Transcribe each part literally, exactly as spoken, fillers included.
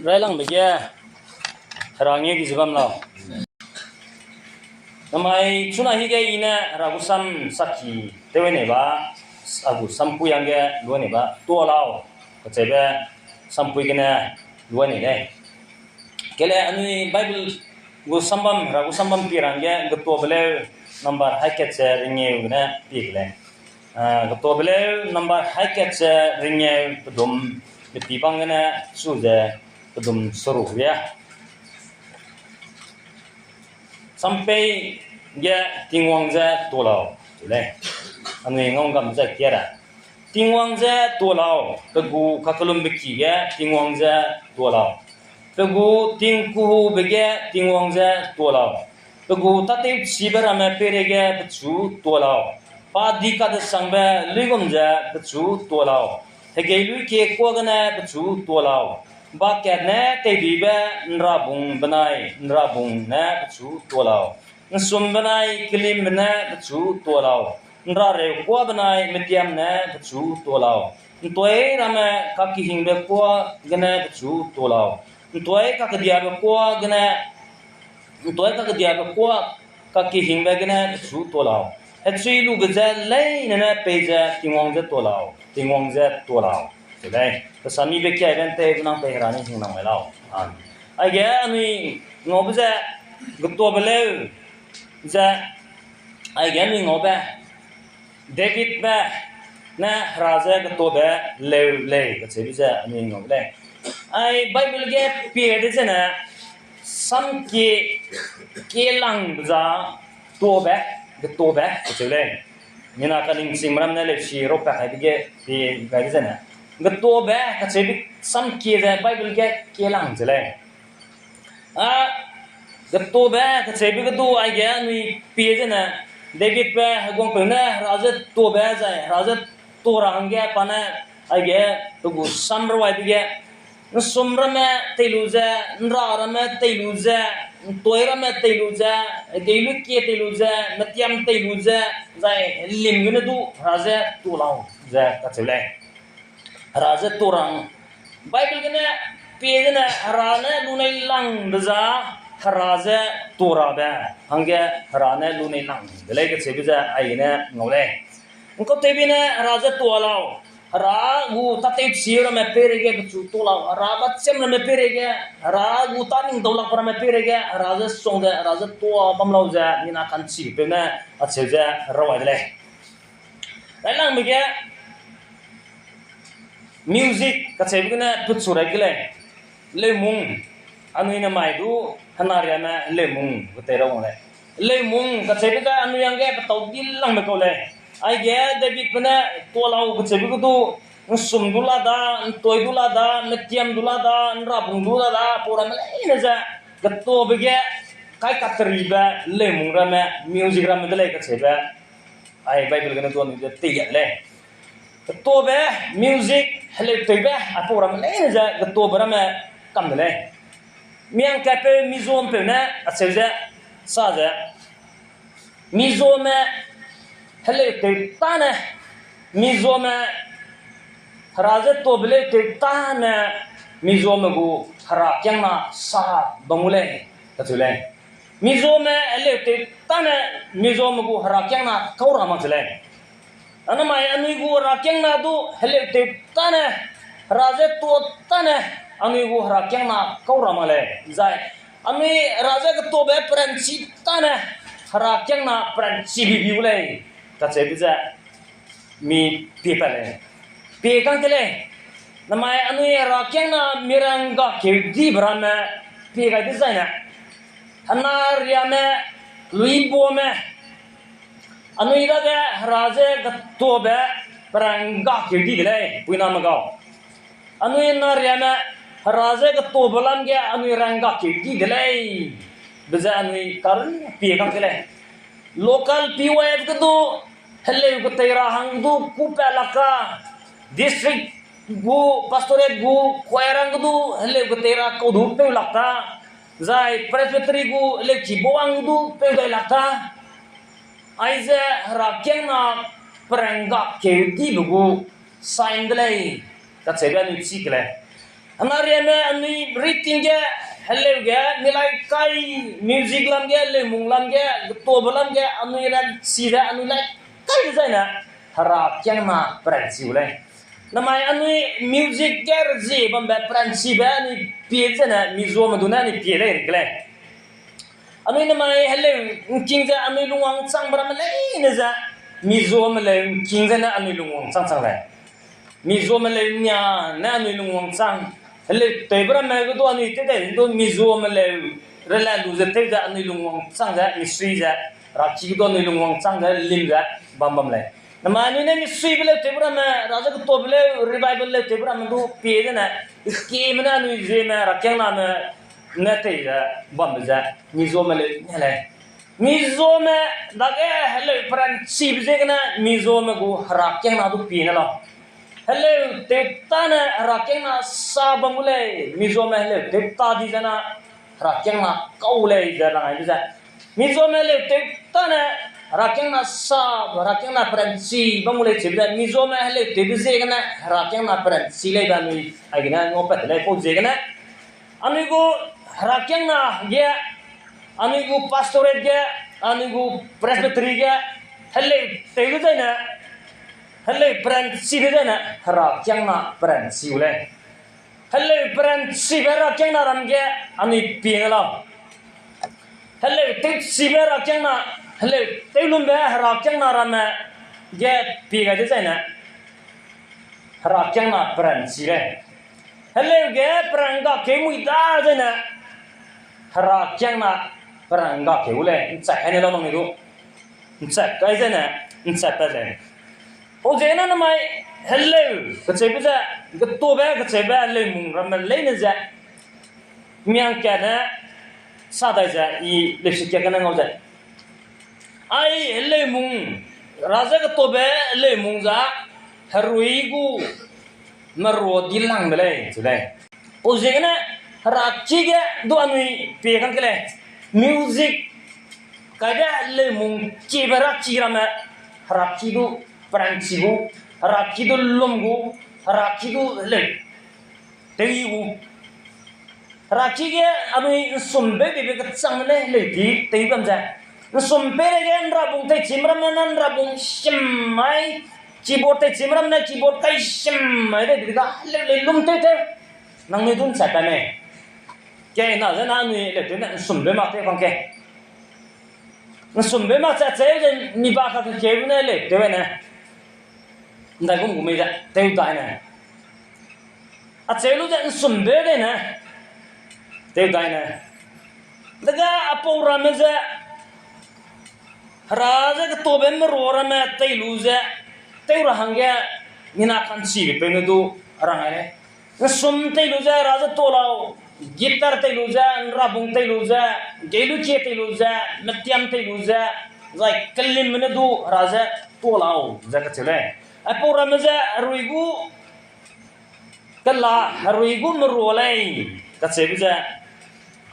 Railangbe ge, Hera ngeu di ze bam lau. Namai chuna hige i ne Hera gu sam sakhi tew nei ba, a gu sampui hangge lu nei ba, tua lau, kacheube sampui gene lu nei lei. Kele anui Bible gu sambam, Hera gu sambam pi rangge, Getuabe leu number hai kat ze ringeu gene pi ke lei. Ah, Getuabe leu number hai kat ze ringeu pedum, bepi bang gene chu ze pedum seruk ria. Sampei ge Tingwang ze tua lau, lei. Anui ngaugam ze kia ra. Tingwang ze tua lau, pe gu kakellumbe ki ge Tingwang ze tua lau. Pe gu tingkuhube ge Tingwang ze tua lau. Pe gu tâtewchibe ramme peireige pechu tua lau. Pa di kadesangbe luigum ze pechu tua lau. Hegei luîkie kuâ gene pechu tua lau. Ba kat ne teiduibe ’nrabung benai ’nrabung ne pechu tua lau. ’Nsum benai kelimbe ne pechu tua lau. ’Nrareu kuâ benai metiam ne pechu tua lau. ’Ntoi ramme kakehingbe kuâ gene pechu tua lau. ’Ntoi kakediabe kuâ gene, ’ntoi kakediabe kuâ, kakehingbe gene pechu tua lau. Hechui lube je leine ne pei ze Tingwang ze tua lau, Tingwang ze tua lau. Te lei, pe samibe kiaibe ’nteube nang pei Hera ne hingnang mai lau. Aige anui ngaube ze, Getuabe leu ze, aige anui ngaube, Davidbe ne Hera ze Getuabe leu lei kacheube ze anui ngau lei. Ai Bible ge pie de zene, samkie kielangbe za tuabe, Getuabe kacheu lei. Mina kaningchingme ram ne leusi raupat kaibe ge pie gai de zene, Getuabe kacheube samkie ze Bible ge kielang ze lei. A, Getuabe kacheube ge du aige anui pie zene, Davidbe heguangpeu ne Hera ze tuabe zai, Hera ze tua ra hangge pa ne aige pe gu sam rawaibe ge, ’nsum ramme tei lu ze, ’nra ramme tei lu ze, ’ntoi ramme tei lu ze, hegei luîkie tei lu ze, metiam tei lu ze, zai lim gene du Hera ze tua lau ze kacheu lei. Hera ze tua ra hang. Bible gene pie zene Hera ne lunei langbe za, Hera ze tua rabe hangge Hera ne lunei lang de lei kacheube ze aigene ngau lei. ’Ngkautewbe ne Hera ze tua lau, Hera gu tâtewchi ramme peireige pechu tua lau, Hera bachiam ramme peireige, Hera gu tâ ning dau lakbe ramme peireige, Hera ze suang ze, Hera ze tua bam lau ze mina ka'nchipeu ne acheu ze rawai de lei. Railangbe ge, music kacheube gene pechu rai ke lei. Leumung, anui ne mai du, henariame leumung ketei ra wang lei. Leumung kacheube ze anui hangge petau dilangbe kau lei. Aige Davidbe ne tua lau kacheube ge du, ’nsum du la da, ’ntoi du la da, metiam du la da, ’nrabung du la da, pau ramme leine ze, Getuabe ge kai kateribe leumung ramme, music ramme de lei kacheube. Ai Bible gene du anui ze teilia de lei. Getuabe, music, heleutewbe, aipau ramme leine ze Getuabe ramme kam de lei. Miangkatpeu Mizompeu ne acheu ze, sa ze, Mizome heleutew tâne, Mizome Hera ze tuabe leutew tâne, Mizome gu herakiangna sa bam gu lei, kacheu lei. Mizome heleutew tâne, Mizome gu herakiangna kau ra mak che lei. Anamai anui gu herakiangna du heleutew tâne, Hera ze tua tâne, anui gu herakiangna kau ra mak lei. Zai anui Hera ze Getuabe peranchi tâne, herakiangna peranchi bibi gu lei, kacheube ze mi pie pat lei. Pie kang ke lei. Namai anui herakiangna mirang ga keu dibe ramme pie gai dezaine, henariame, luibome, anui dage Hera ze Getuabe peranggakeu di de lei, puiname gau. Anui nariame, Hera ze Getuabe lam ge anui ranggakeu di de lei, be ze anui karun pie kang ke lei. Local P Y F ge du, heleu ketei ra hang du kupat lak ka, district gu, pastorate gu, choir hang ge du, heleu ketei ra kau du peu lak ta, zai Presbytery gu, heleu ki bau hang du peu dai lak ta. Aize herakiangna peranggakeu dibe gu sign de lei, kacheube anui chi ke lei. Hena riame anui riting ge, heleu ge, milai kai, music lam ge, leumung lam ge, getobe lam ge, anui ranchi ze, anui lai kai zaine, herakiangna peranchi u lei. Namai anui music ge rezie bambe peranchibe anui pie zene, mizuame du ne anui pie lei rike lei. Anui namai heleu ngking ze anui lungwang changbe ramme leine ze, mizuame leu ngking zene anui lungwang chang chang lei. Mizuame leu nia ne anui lungwang chang. Heleu tewbe ramme ge du anui tew dai du mizuame leu rela lu ze tew ze anui lungwang chang ze, misui ze, raki ge du anui lungwang chang ze, lim ze, bam bam lei. Namai anui ne misuibe leu tewbe ramme, ra ze getobe leu, revival leu tewbe ramme du pie zene, keme ne anui zieme, herakiangname, ne tei ze, bambe ze, mizuame leu ne lei. Mizuame, dage heleu peranchibe ziegene, mizuame gu herakiangna du pie ne lau. Heleu tew tâne herakiangna sa bam gu lei, mizuame heleu tew tâ di zena, herakiangna kau lei ze rang aibe ze. Mizuame heleu tew tâne herakiangna sa, herakiangna peranchi bam gu lei chibe ze, mizuame heleu tewbe ziegene herakiangna peranchi lei be anui, aigene ngaupat te lei pau ziegene. Anui gu herakiangna ge, anui gu pastorate ge, anui gu presbytery ge, heleu tewbe zaine, heleu peranchibe zaine, herakiangna peranchi u lei. Heleu peranchibe herakiangna ram ge, anui pie ne lau. Heleu tewchibe herakiangna, heleu tewlumbe herakiangna ramme ge pie gai de zaine, herakiangna peranchi lei. Heleu ge perang ga keu mui da zaine, herakiangna perang ga keu lei, nchat kai ne lau nang ne du. Nchat kai zaine, nchat pat lei. Pau ziegene namai heleu kacheube ze, getobe kacheube leumung ramme leine ze, miang kane sa dai ze, i leusi kia kane ngau ze. Ai heleumung, ra ze getobe leumung za, herui gu merua di lang de lei, chi lei. Pau ziegene, heraki ge du anui pie kang ke lei. Music, kaibe leumung kiebe heraki ramme, heraki du peranchi gu, heraki du lum gu, heraki du leu tei gu. Heraki ge anui nsumbe beibe kechangme ne heleu di tei bam ze. Nsum peireige nrabung teichim ramme ne nrabung sim mai, keyboard teichim ramme ne keyboard kai sim mai de, bi ga heleu lei lum tew tew. Nangnui du nchat pat mei. Ke na ze na anui leu tew ne nsumbe mak tew kang ke. Nsumbe mak ze acheu ze mi ba kakekeu ne leu tew ne. Ndaigum gu mei ze tew dai ne. Acheu lu ze nsumbe dei ne. Tew dai ne. Dega apau ramme ze, hera ze ketobe merua ramme tei lu ze, tew ra hangge, mina ka'nchibe peu ne du rang ai lei. Nsum tei lu ze hera ze tuâ lau, guitar tei lu ze, nrabung tei lu ze, geilukie tei lu ze, metiam tei lu ze, zai kelimme ne du hera ze tuâ lau ze kacheu lei. Aipau ramme ze herui gu kela, herui gu merua lei, kacheube ze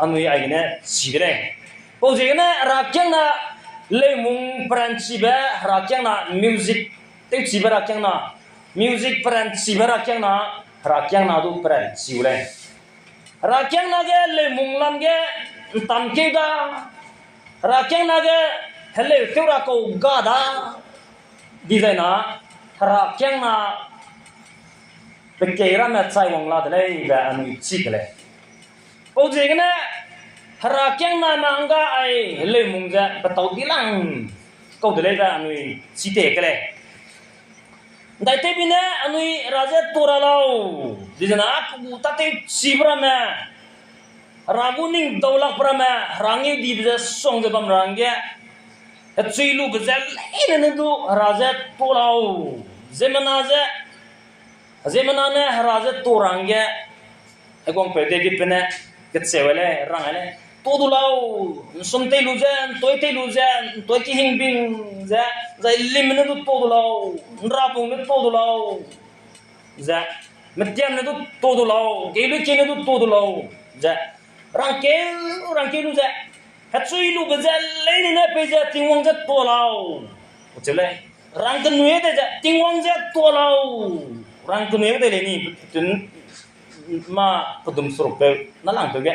anui aigene chi de lei. Pau ziegene herakiangna leumung peranchibe, herakiangna music tewchibe herakiangna, music peranchibe herakiangna, herakiangna du peranchi u lei. Herakiangna ge leumung lam ge ntamkeu da, herakiangna ge heleu tew ra kau ga da, dizai na herakiangna pe kei ramme chai wang la de lei be anui chi ke lei. Pau ziegene herakiangname hangge ai heleumung ze petau di lang kau de lei be anui chi te ke lei. Ndaitewbe ne anui hera ze tuâ ra lau, dizai na a pe gu tâtewchibe ramme, hera gu ning daulakbe ramme, hera ngeudibe ze suang ze bam ra hangge, hechui lube ze leine ne du hera ze tuâ lau, ziemmena ze, ziemmena ne hera ze tuâ ra hangge, heguangpeu Davidbe ne kecheu ai lei, rang ai lei. Tuâ du lau, nsum tei lu ze, ntoi tei lu ze, ntoi kehingbing ze, zai limme ne du tuâ du lau, nrabung ne tuâ du lau, ze, metiam ne du tuâ du lau, geilukie ne du tuâ du lau, ze, rangkeu, rangkeu lu ze, hechui lube ze leine ne peize Tingwang ze tuâ lau. Kacheu lei, rangkenui de ze Tingwang ze tuâ lau. Rangkenui de lei ni, tun mâ pedum seruk peu, na lang peu ge.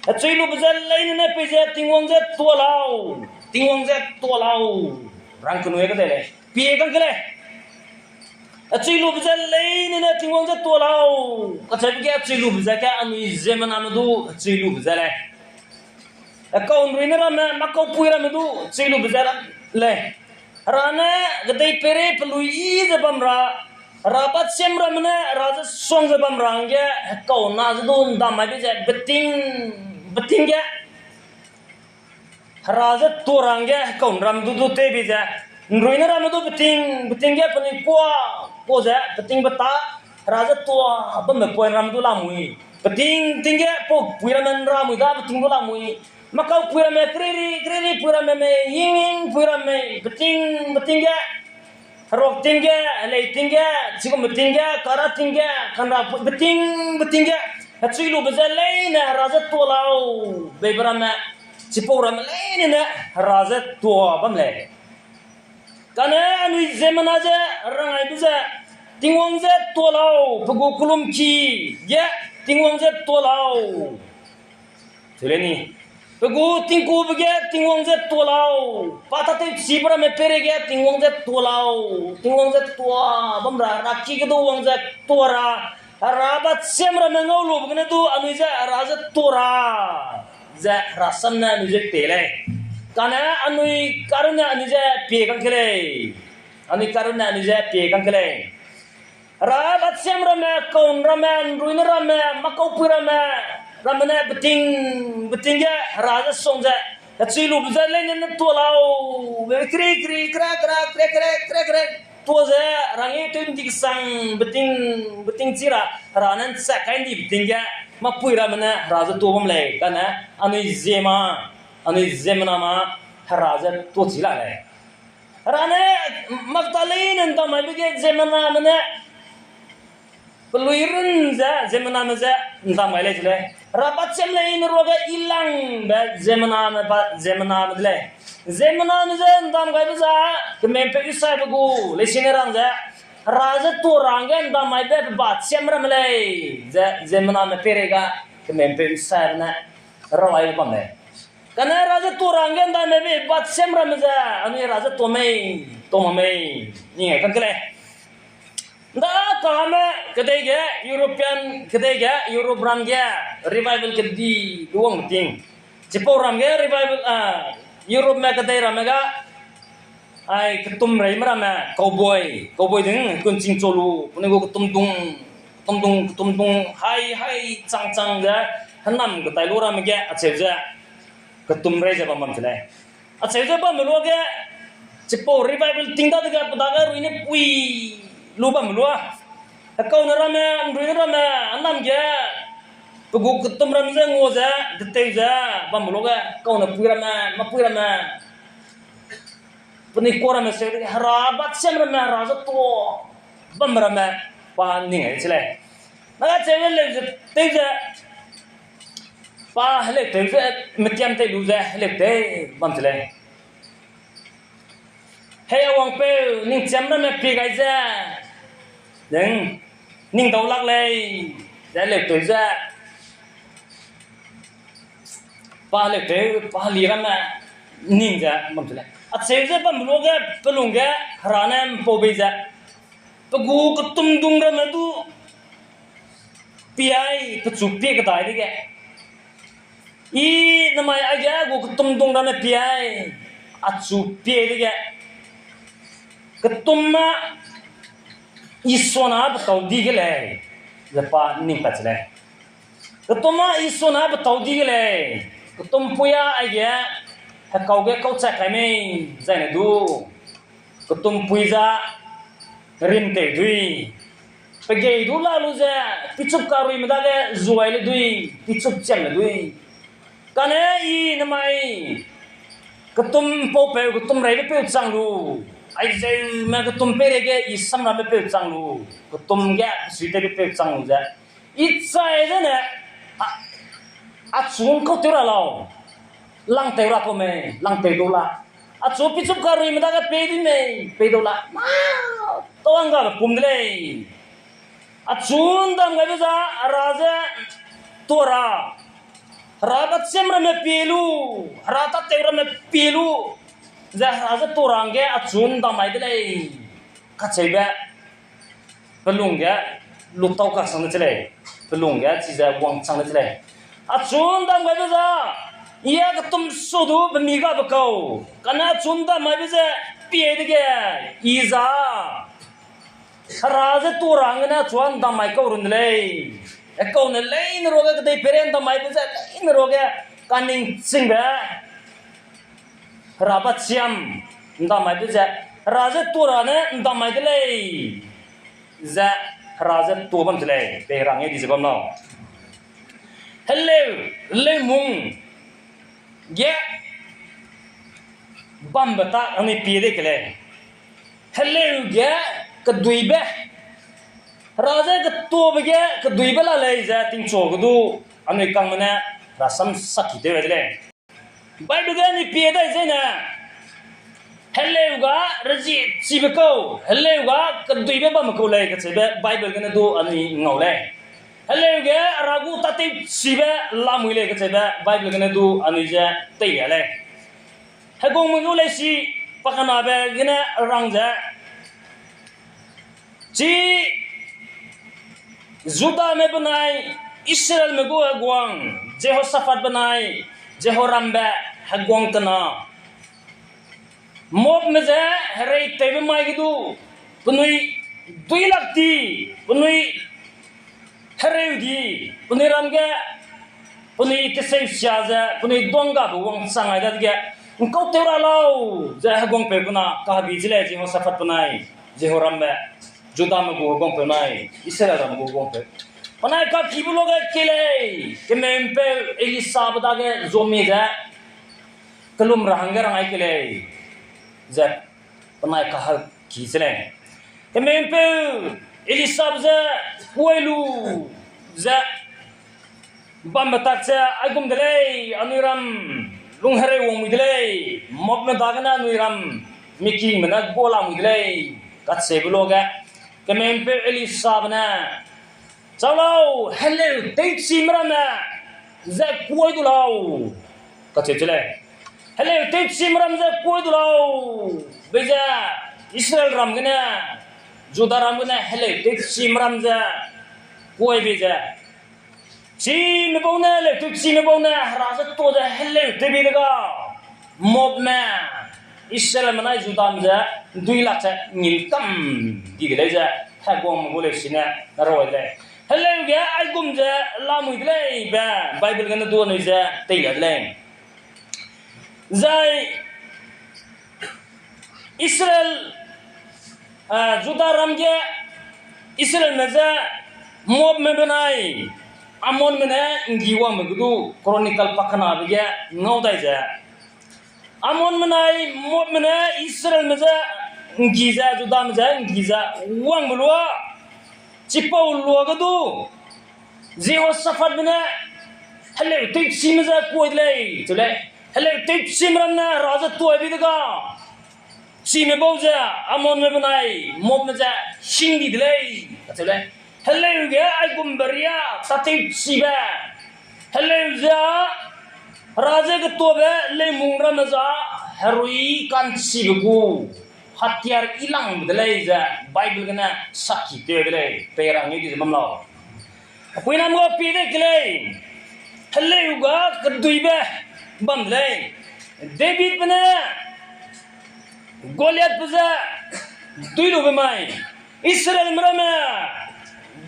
Hechui lube ze leine ne peize Tingwang ze tua lau, Tingwang ze tua lau, rang kenui ge de lei, pie kang ke lei. Hechui lube ze leine ne Tingwang ze tua lau, kacheube ge hechui lube ze ge anui ziemmename du hechui lube ze lei. Hekau ’nruine ramme, mâ kaupui ramme du hechui lube ze lei. Hera ne kedei peirei pelui yi ze bam ra, Hera batsiam ramme ne Hera ze suang ze bam ra hangge hekau na ze du ’ndam mai bei ze beting, beting ge Hera ze tua ra hangge hekau ’nramme du du tei bei ze, ’nruine ramme du beting, beting ge penui kuâ, kuâ ze beting beta, Hera ze tua bambe point ramme du lamui. Beting ting ge pau pui ramme ’nramui da beting du lamui. Mâ kaupui ramme, kereiri, kereiri pui ramme mei, ying, ying pui ramme, beting, beting ge, heruak ting ge, helei ting ge, chigum beting ge, kara ting ge, kanra pui, beting, beting ge, hechui lube ze leine Hera ze tua lau, beibe ramme, chipau ramme leine ne Hera ze tua bam lei. Kane anui ziemmena ze rangaibe ze, Tingwang ze tua lau, pe gu kelumki ge Tingwang ze tua lau. Cheu lei ni, pe gu tingkube ge Tingwang ze tua lau, pa tâtewchibe ramme peireige Tingwang ze tua lau, Tingwang ze tua bam ra, Hera ki ge du wang ze tua ra, Hera batsiam ramme ngau lube gene du anui ze Hera ze tua ra, ze Hera sam ne anui ze pie lei. Kane anui karunne anui ze pie kang ke lei. Anui karunne anui ze pie kang ke lei. Hera batsiam ramme, kaun ramme, ’nruine ramme, mâ kaupui ramme, ramme ne beting, beting ge Hera ze suang ze, hechui lube ze leine ne tua lau, be kri kri, kra kra, kre kre, kre kre, tua ze, rangge tew ’ndi kesang, beting, beting chi ra, Hera ne ’nchak kai ’ndi beting ge, mâ pui ramme ne Hera ze tua bam lei, kane, anui ziemma, anui ziemmena ma, Hera ze tua chi la lei. Hera ne makta leine ’ndam maibe ge ziemmename ne, pelui run ze ziemmename ze ’ndam mai lei ze lei. Hera batsiam leine ruage i langbe ziemmename ba, ziemmename de lei. Ziemmename ze ’ndam gaibe za, kemeu'mpeu Isaiabe gu leisine rang ze, Hera ze tua ra hangge ’ndam maibe pe batsiam ramme lei, ze ziemmename peireige, kemeu'mpeu Isaiabe ne, rang aibe bam lei. Kane Hera ze tua ra hangge ’ndam maibe batsiam ramme ze, anui Hera ze tua mei, tua mak mei, ning ai kang ke lei. ’Nda kame kedei ge, European kedei ge, Europe ram ge, revival kedi lu wangbe ting. Chipau ram ge revival, ah, Europe me kedei ramme ga, ai ketum reime ramme, cowboy, cowboy ding, kunching chu lu, penui gu ketum dung, ketum dung, ketum dung, hai, hai, chang, chang ze, hênam ketai lu ramme ge, acheu ze, ketum rei ze bam bam se lei. Acheu ze bambe luage, chipau revival ting dadege pe dage ruine pui lu bambe lua. Hekaune ramme, ’nruine ramme, hênam ge, pe gu ketum ramme ze ngua ze, detew ze, bambe luage, hekaune pui ramme, mâ pui ramme, penui kuâ ramme seu dege, Hera batsiam ramme, Hera ze tua bambe ramme, pa ning ai se lei. Nage cheu ze leu ze, tew ze, pa heleu tew ze, metiam tei lu ze, heleu tew bam se lei. Hei a wangpeu, ningchiam ramme pie gai ze, ning, ning dau lak lei, ze heleu tew ze, pa heleu tew, pa heli ramme, ning ze bam se lei. Acheu ze bambe luage, pe lungge, Hera ne ’mpau bei ze, pe gu ketum dung ramme du, pie ai, pechu pie kedai dege. I namai aige gu ketum dung ramme pie ai, achu pie dege. Ketum â Isua na petau di ge lei, ze pa ning pat se lei. Ketum â Isua na petau di ge lei. Ketum pui â aige, hekau ge kau chat kai mei, zaine du. Ketum pui za, rimtew dui. Pe gei du la lu ze, pichup karuime dage zuai le dui, pichup chiam le dui. Kane i namai, ketum paupeu, ketum reibepeu chang lu. Aizeume ketum peireige i samrambepeu chang lu. Ketum ge, suitewbepeu chang lu ze. I chai zene, a, achu ’ngkau tew ra lau. Langtew ra kau mei, langtew dau la. Achu pichup karuime dage pei di mei, pei dau la. Ma, tau ’nggabe pum de lei. Achu ’ndam gaibe ze, Hera ze tua ra, Hera bachiam ramme pie lu, Hera tâtew ramme pie lu, ze Hera ze tua ra hangge achu ’ndam mai de lei, kacheube, pe lung ge lutau kasang de che lei, pe lung ge chize wangchang de che lei. Achu ’ndam gaibe ze, I a ketum su du pe mi gabe kau, kane achu ’ndam maibe ze pie dege, I za Hera ze tua ra hanggene achu ’ndam mai kau run de lei. Hekaune leine ruage kedeipeirei ’ndam maibe ze leine ruage kaningchingbe Hera bachiam ’ndam maibe ze, Hera ze tua ra ne ’ndam mai de lei, ze Hera ze tua bam de lei, pei ra hangge di ze bam lau. Heleu, heleu mung ge bambe tak anui pie de ke lei. Heleu ge keduibe, Hera ze ketuabe ge keduibe la lei ze tingchu ge du anui kangme ne rasam sakki tew de lei. Bible ge anui pie dai zene, heleu ga rezie chibe kau, heleu ga keduibe bamme kau lei kacheube Bible gene du anui ngau lei. Heleu ge Hera gu tâtewchibe lamui lei kacheube Bible gene du anui ze teilia lei. Heguangme gu leisi pakenabe gene rang ze, chi Judame benai Israelme gu heguang, Jehoshaphat benai Jehorambe heguang kena, Moabme ze hereitewbe mai ge du, penui duilak di, penui hereu di, penui ram ge, penui teseusia ze, penui duanggabe wangchang ai dadege, ’ngkau tew ra lau, ze heguangpeu kena kahebi chi lei, Jehoshaphat benai Jehorambe, Judame gu heguangpeu nai, Israelram gu heguangpeu. Penai kakibe luage ke lei, kemeu'mpeu Elisabe dage zomie ze, kelum ra hangge rang ai ke lei, ze penai kahaki chi lei. Kemeu'mpeu Elisabe ze, kuai lu, ze bambe tak ze, aigum de lei, anui ram lunghereu wang mui de lei, Moabme dagene anui ram mikingme ne gua la mui de lei, kacheube luage, kemeu'mpeu Elisabe ne, chau lau, heleu tewchime ramme ze kuai du lau, kacheu chi lei. Heleu tewchime ram ze kuai du lau, bei ze Israelram gene, Judaram gene heleu tewchime ram ze kuai bei ze, chime bau ne, heleu tewchime bau ne, Hera ze tua ze heleu tewbei dega, Moabme, Israelme nai Judame ze, duilak ze ngin kam di de lei ze, heguangme gu leisi ne, na rau ai de lei. Heleu ge aigum ze lamui de lei be, Bible gene du anui ze teilia de lei. Zai Israel, Judaram ge Israelme ze Moabme benai Amonme ne ’nggi wangbe ge du Chronicle pakenabe ge ngau dai ze, Amonme nai Moabme ne Israelme je ’nggi ze, Judame je ’nggi ze wangbe lua, chipau luage du Jehoshaphatbe ne heleu tewchime je kuai de lei, cheu lei. Heleu tewchime ram ne Hera je tuaibe dega, chime bau ze Amonme benai Moabme je hing di de lei, kacheu lei. Heleu ge aigumbe riâ tâtewchibe, heleu ze â Hera je getuabe leumung ramme ze â herui ka'nchibe gu hatiar yilangbe de lei ze Bible gene sakki tew de lei, pei ra hangge di ze bam lau. Apuiname ga pie dei ke lei, heleu ga keduibe bam de lei. Davidbe ne Goliathbe je dui lube mai, Israelme ramme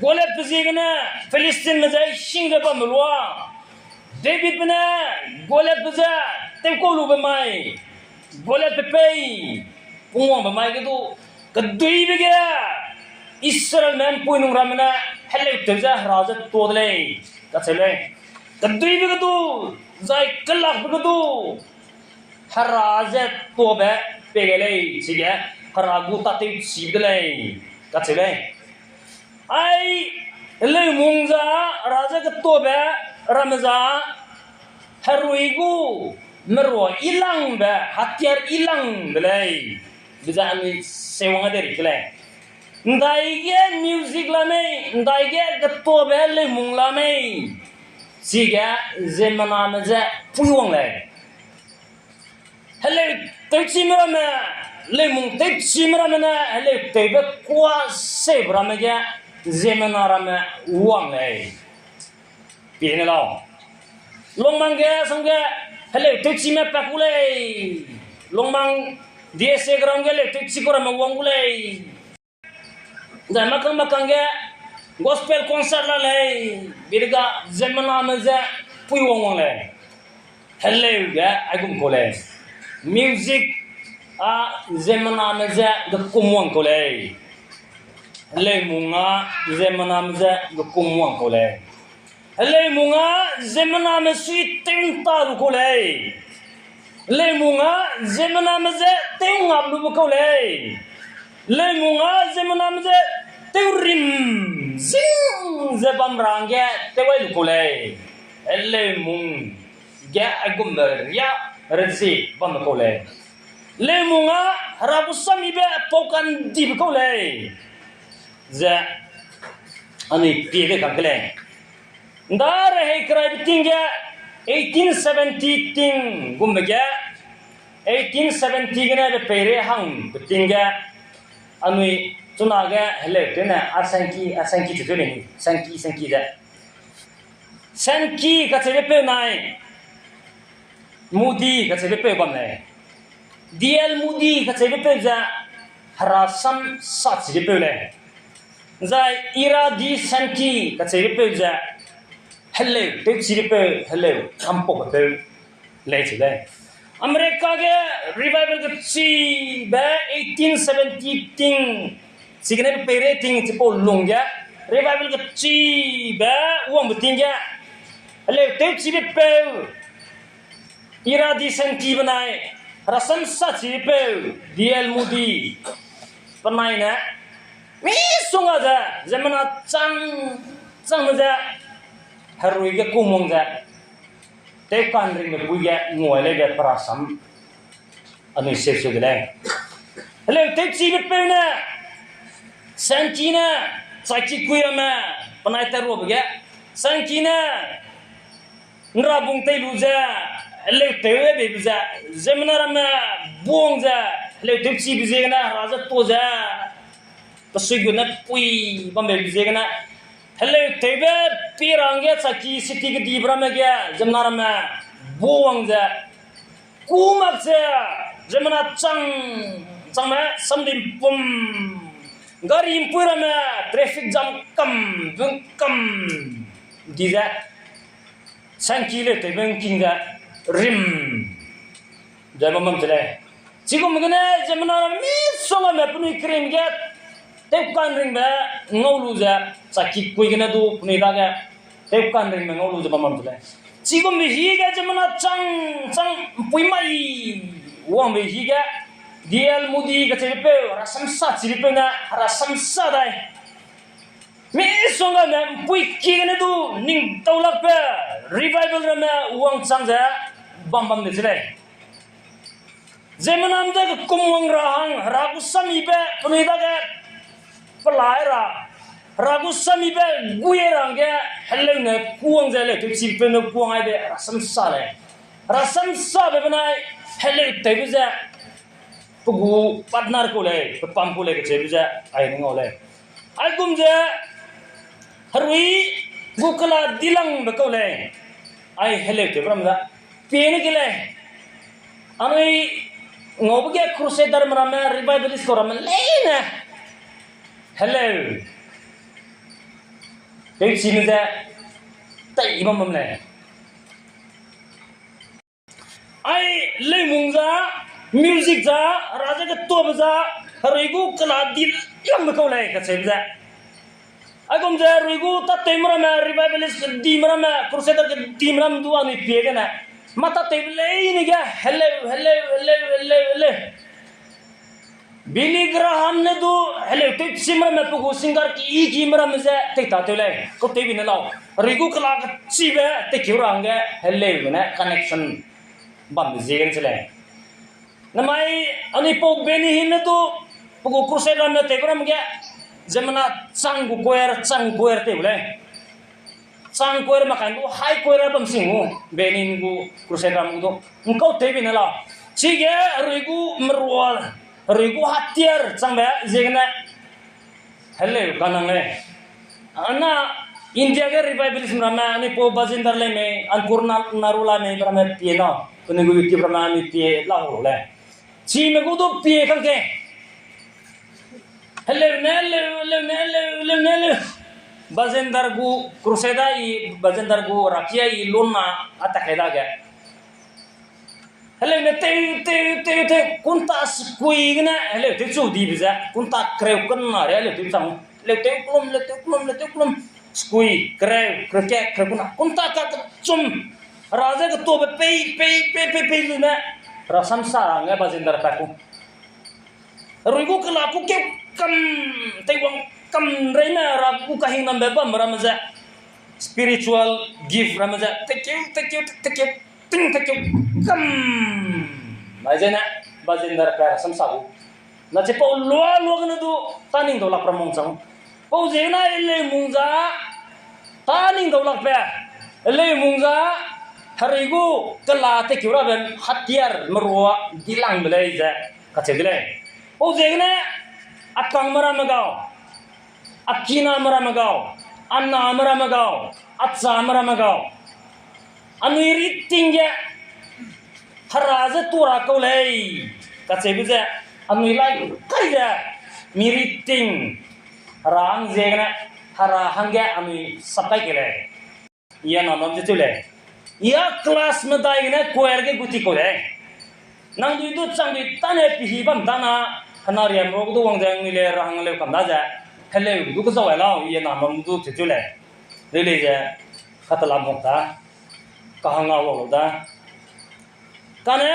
Goliathbe ziegene Philistinme je hing ze bambe lua, Davidbe ne Goliathbe je tewkau lube mai, Goliathbe pei pungwangbe mai ge du, keduibe ge Israelme ’mpuinung ramme ne heleu tew ze Hera je tuâ de lei, kacheu lei. Keduibe ge du, zai kelakbe ge du, Hera je tuâbe pei gai lei, chige Hera gu tâtewchibe de lei, kacheu lei. Ai, leumung ze â Hera je getuabe ramme ze â herui gu merua yilangbe, hatiar yilangbe lei, be ze anui seuwang de ri ke lei. Ndaige music la mei, ndaige getobe leumung la mei. Chige ziemmename je pui wang lei. Heleu tewchime ramme, leumung tewchime ramme ne heleu tewbe kuâ seube ramme ge ziemmena ramme wang lei. Pie ne lau. Lungmang ge sangge heleu tewchime pa ku lei. Lungmang D S A ground ge heleu tewchi ku ramme wang gu lei. Zai makang makang ge gospel concert la lei, bidega ziemmename je pui wang wang lei. Heleu ge aigum kau lei. Music a ziemmename je gekum wang kau lei. Heleumung a ziemmename je gekum wang kau lei. Heleumung a ziemmename sui tew'nta lu kau lei. Heleumung a ziemmename je tewngap lube kau lei. Heleumung a ziemmename je tewrim zing ze bam ra hangge tewwai lu kau lei. Heleumung ge aigumbe riâ rezie bamme kau lei. Heleumung a Hera gu samibe pau kandibe kau lei. Ze anui pie de kang ke lei. Nda rehei keraibe ting ge, eighteen seventy ting gumbe ge, eighteen seventy gene be peirei hangbe ting ge, anui chunage heleu tewne, a Sankey, a Sankey chu tew lei ni, Sankey, Sankey ze. Sankey kacheubepeu nai, Moody kacheubepeu bam lei. D L Moody kacheubepeu ze Hera sam sa chibepeu lei. Zai Ira D Sankey kacheubepeu ze heleu tewchibepeu, heleu kampakbepeu lei cheu lei. America ge revival kechibe eighteen seventy ting, chigene peirei ting chipau lungge revival kechibe wangbe ting ge heleu tewchibepeu Ira D Sankey benai Hera sam sa chibepeu D L Moody benai ne misongga ze ziemmena chang, changme ze herui ge kum wang ze tewka'nringbe pui ge nguai leibe pe rasam anui seu seu de lei. Heleu tewchibepeu ne, Sankey ne, chaki kui ramme, penai tat ruabe ge, Sankey ne ’nrabung tei lu ze, heleu tew beibe ze, ziemmena ramme buang ze, heleu tewchibe ziegene Hera je tuâ ze, pesui gu ne pui bambe ziegene, heleu tewbe pi ra hangge chaki city kedibe ramme ge ziemmena ramme buang ze, ku mak ze, ziemmena chang, changme samdimpum, gari ’mpui ramme traffic jam kam, bung kam di ze, Sankey leu tewbe ’ngking ze rim ze bam bam de lei. Chigum gene ziemmena ramme misongga ne penui kerim ge tewka'nringbe ngau lu ze, chaki kui gene du penui dage tewka'nringbe ngau lu ze bam bam de lei. Chigumbe hige ziemmena chang, chang ’mpui mai wangbe hige D L Moody kacheubepeu, Hera sam sa chibepeu ne, Hera sam sa dai. Misongga ne ’mpui ki gene du ning tau lakbe revival ramme wangchang ze bam bam de se lei. Ziemmename je gekum wang ra hang, Hera gu samibe penui dage pelai ra, Hera gu samibe gui ra hangge, heleu ne kuwang ze heleu tewchibepeu ne kuwang aibe Hera sam sa lei. Hera sam sabe benai heleu tewbe ze pe gu partner kau lei, pe pam kau lei kacheube ze ai ne ngau lei. Aigum ze herui gu kela dilangbe kau lei. Ai heleu tewbe ram ze pie ne ke lei. Anui ngaube ge crusaderme ramme, revivalist kau ramme leine heleu tewchime ze tei bam bam lei. Ai leumung za, music za, Hera je getuabe za, herui gu kela dilangbe kau lei kacheube ze. Aigum ze herui gu tâtewme ramme, revivalist kedime ramme, crusader kedime ramme du anui pie gene, mâ tâtewbe leine ge heleu, heleu, heleu, heleu, heleu. Billy Graham ne du heleu tewchime ramme pe gu singer ki kime ramme ze tei tâtew lei. Kautewbe ne lau. Herui gu kela kechibe tekeu ra hangge heleu gene connection bambe ziegene che lei. Namai anui pau Benny Hinn ne du pe gu crusade ramme tewbe ramme ge Ziemmena chang gu choir, chang choir tew lei. Chang choir mak kan du high choir bam sing gu, Benin gu crusade ram gu du. Ngkau tew bi ne la. Chige rui gu merua, rui gu hatiar changbe ziegene. Heleu kanang lei. Ana India ge revivalist ramme, anui pau Bajinder lei mei, Ankur na, Narula mei, ramme pie na. Kuni gu YouTube ramme anui pie la ho lei. Chime gu du pie kang ke. Heleu ne, heleu, heleu ne, heleu, heleu ne, heleu. Bajinder gu crusade i, Bajinder gu rakia i lun na a tak kai dage. Heleu ne tew, tew, tew, tew, kunta sekui gene, heleu tew chu dibe ze, kunta kereu kena re, heleu tew chang. Heleu tew kelum, heleu tew kelum, heleu tew kelum. Sekui, kereu, kereu ke, kereu kena. Kunta ka kechum. Hera ze ketuabe pei, pei, pei, pei, pei lu ne. Hera samsa nge Bajinder pa ku. Rui gu kela ku keu kam, teiwang kam reime Hera gu kahingnambe bam ramme ze. Spiritual gift ramme ze. Tekeu, tekeu, tekeu, ting tekeu kam. Mai zene, Bajinder pa samsa gu. Na chipau lua lua gene du, taning dau lak pra mung chang. Pau ziegene eleu mung za, taning dau lakbe, eleu mung za, herui gu kela tekeu rabe hatiar merua dilangbe lei ze kacheu de lei. Pau ziegene, a kangme ramme gau, a kiname ramme gau, a name ramme gau, a chame ramme gau. Anui riting ge, Hera ze tua ra kau lei, kacheube ze, anui lai kai ze, mi riting, Hera hang ziegene, Hera hangge anui sap kai ke lei. Ia na nam ze cheu lei. Ia class medai gene choir ge gu ti kau lei. Nang dui du chang dui tane pihi bam dana, hena riam ro du wang ze anui le ra hang leu kam da ze, heleu du kezau ai lau, ia na nam du cheu cheu lei. Lei lei ze, katalam hok da, kahanga wau da. Kane,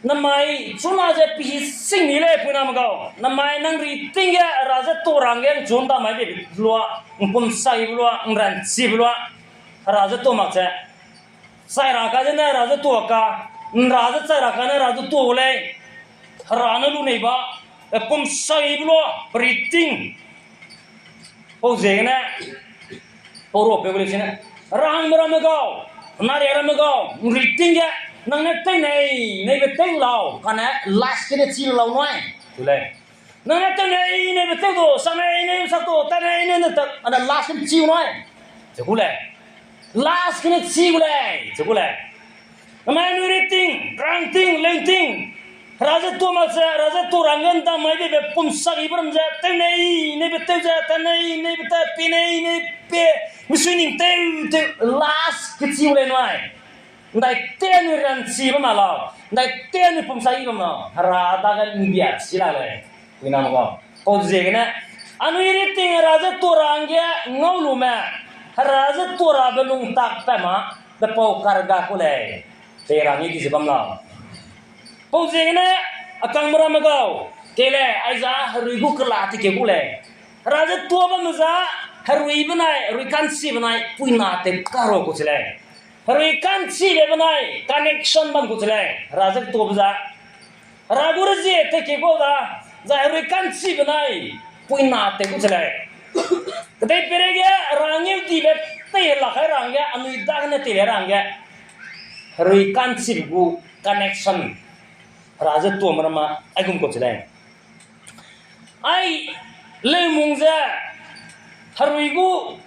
namai chuna ze pihi sing ni lei puiname gau. Namai nang riting ge Hera ze tua ra hangge nchun da mai be lua, npum sai lua, nranchi lua. Hera ze tua mak ze. Chai ra ka zene Hera ze tua ka, nra ze chai ra ka ne Hera ze tua lei. Hera ne lu nei ba, e pum sai lua, riting. Pau ziegene, pau ruapeu gu lei sine. Rahangme ramme gau, nari ramme gau, nriting ge, nang ne tew nei, neibe tew lau, kane last gene chi lau nui. Tu lei. Nang ne tew nei, neibe tew du, sa nei, neibe sa du, tew nei, nei ne tew, ane last gene chi nui. Ze gu lei. Last gene chi gu lei, ze gu lei. Namai anui riting, rangting, lengting. Hera ze tua mak ze, Hera ze tua ra hangge ndam mai beibe pum sak ibe ram ze, tew nei, neibe tew ze, tew nei, neibe tew, pie nei, nei pie, misui ning tew, tew, last kechi gu lei nui. Ndai te anui ranchi bam ma lau, ndai te anui pum sak i bam lau, Hera dage mbia chi la lei. Puiname gau. Pau ziegene, anui riting Hera ze tua ra hangge ngau lume, Hera ze tua rabe lung tak pat ma, pe pau karga ku lei. Tei ra ngi di ze bam lau. Pau ziegene, a kangme ramme gau, kei lei, aiza herui gu kela ti keu gu lei. Hera ze tua bamme za, herui benai, herui ka'nchi benai, puina tew karo ku chi lei. Herui ka'nchibe benai, connection bam ku chi lei. Hera ze tuabe za. Hera gu rezie tei keu gu da, zai herui ka'nchibe benai, puina tew ku chi lei. Kedei peireige Hera ngeu dibe tei lak kai ra hangge, anui dagene tei le ra hangge. Herui ka'nchibe gu connection. Hera ze tuame ramme, aigum ku chi lei. Ai, leumung ze, herui gu,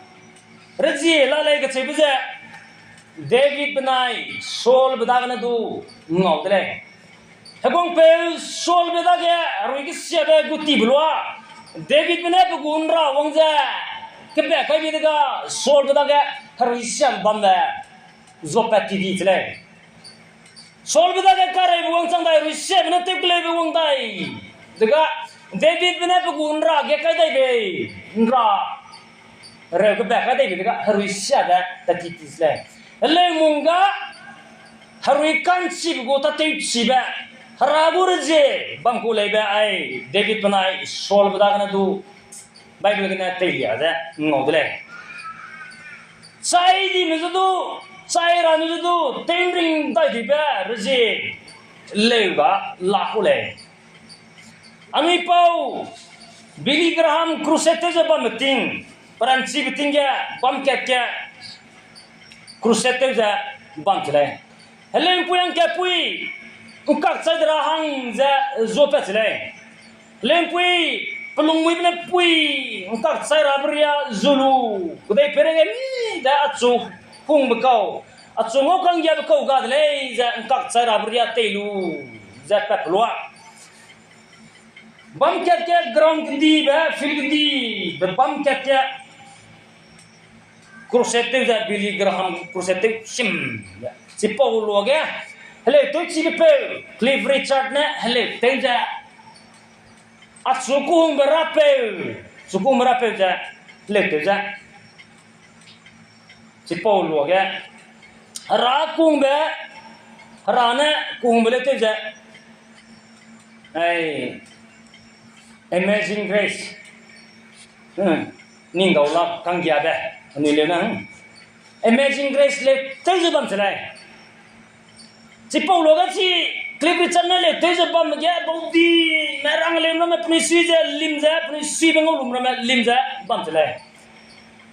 rezie la lei kacheube ze, David benai, Saulbe dagene du, ngau de lei. Heguangpeu Saulbe dage, herui kesiabe gu tibe lua, Davidbe ne pe gu nra wang ze, kebe kaibe dega, Saulbe dage, herui siabe bambe, zuapat ti di chi lei. Saulbe dage kareube wangchang dai, herui siabe ne tewkeleube wang dai. Dega, Davidbe ne pe gu nra ge kai dai bei. Nra. Reu kebe kai dai bei dega, herui siabe tat ti ti chi lei. Leumung ga, herui ka'nchibe gu tatewchibe. Hera gu rezie, bam ku leibe ai, David benai, Saulbe dagene du. Bible gene teilia ze ngau de lei. Chai dime ze du, chai rame ze du, tewring dai dibe rezie leu ga la ku lei. Anui pau, Billy Graham crusade tew ze bamme ting, peranchibe ting ge, bam kat ge, crusade tew ze bam che lei. Heleumpui hangkatpui, ’ngkakchai de ra hang ze zuapat che lei. Heleumpui, pelungmuibe ne pui, ’ngkakchai rabe riâ zu lu, kedei peireige mi de achu kungbe kau, achu ngau ka'nggiabe kau ga de lei ze ’ngkakchai rabe riâ tei lu, ze pat pe lua. Bam kat ge ground kendibe, field kendibe bam kat ge crusade tew ze, Billy Graham crusade tew sim ze. Chipau luage, heleu tewchibe peu, Cliff Richard ne heleu tew ze. Achu kehungbe rapeu, chu kehungbe rapeu ze, heleu tew ze. Chipau luage, Hera kehungbe, Hera ne kehungbe leu tew ze. Ai, Amazing Grace. Hmm, ning dau lak ka'nggiabe, anui leu ne, hmm. Amazing Grace leu tew ze bam che lei. Chipau luage chi, Cliff Richard ne leu tew ze bamme ge, baudime rang leu ramme penui sui ze lim ze, penui suibe ngau lum ramme lim ze bam che lei.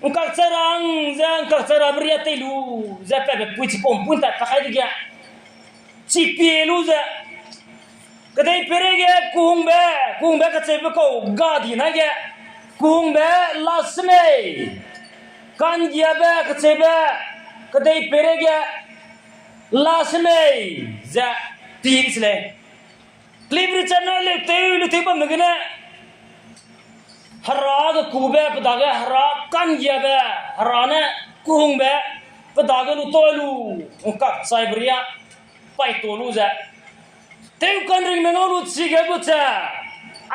’Ngkakchai ra hang ze, ’ngkakchai rabe riâ tei lu ze, patbe pui chipau ’mpui ’ntat kakai dege, chipie lu ze, kedei peireige kehungbe, kehungbe kacheube kau ga di na ge, kehungbe la semei, ka'nggiabe kacheube, kedei peireige la semei ze pi de se lei. Cliff Richard ne leu tew, leu tew bamme gene, Hera ge kube pe dage Hera ka'nggiabe, Hera ne kehungbe, pe dage lu tau lu, ’ngkakchaibe riâ paitau lu ze, tewka'nringme ngau lu chige gu ze,